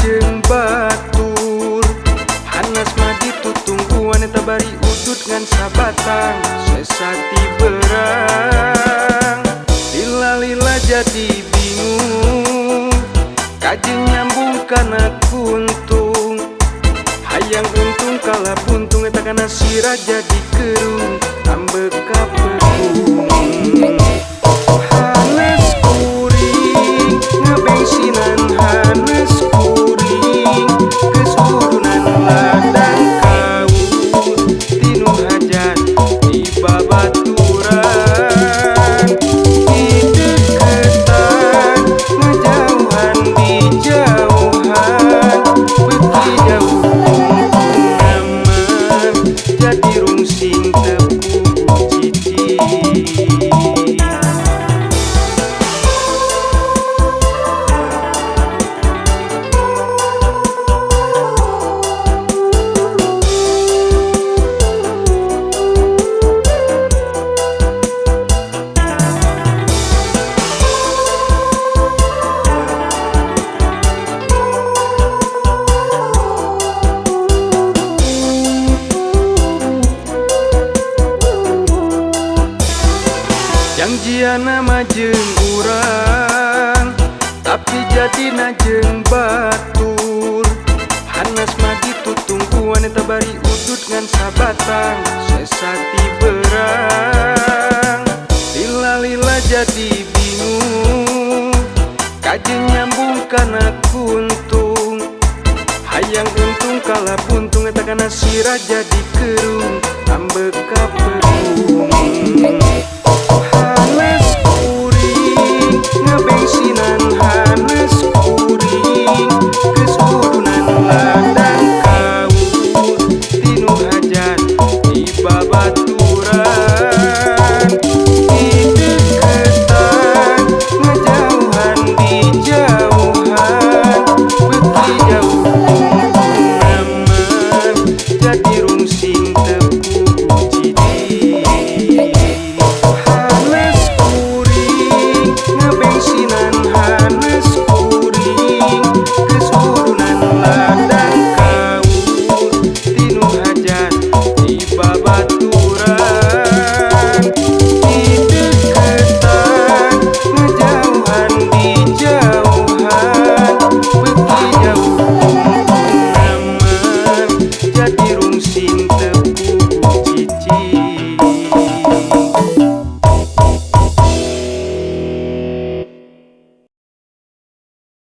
jeung batur. Hanas mah ditutungguan eta bari udut ngan sabatang sesati berang. Lila-lila jadi bingung, kajeun nyambung kana kuntung. Hayang untung kalah buntung eta kana sirah jadi kerung ambek kapeung. Hanes kuring ngabensinan, hanes kuring geus udunan ladang kaul tinu hajat di babaturan. Dideketan ngajauhan dijauhan beuki jauh tungtungna jadi rungsing teu puguh cicing. Janjiana mah jeung urang, tapi jadina jeung batur. Hanas mah ditutungguan eta bari udut ngan sabatang sesati berang. Lila-lila jadi bingung, kajeun nyambung kana kuntung. Hayang untung kalah buntung eta kana sirah jadi kerung ambek kapeung.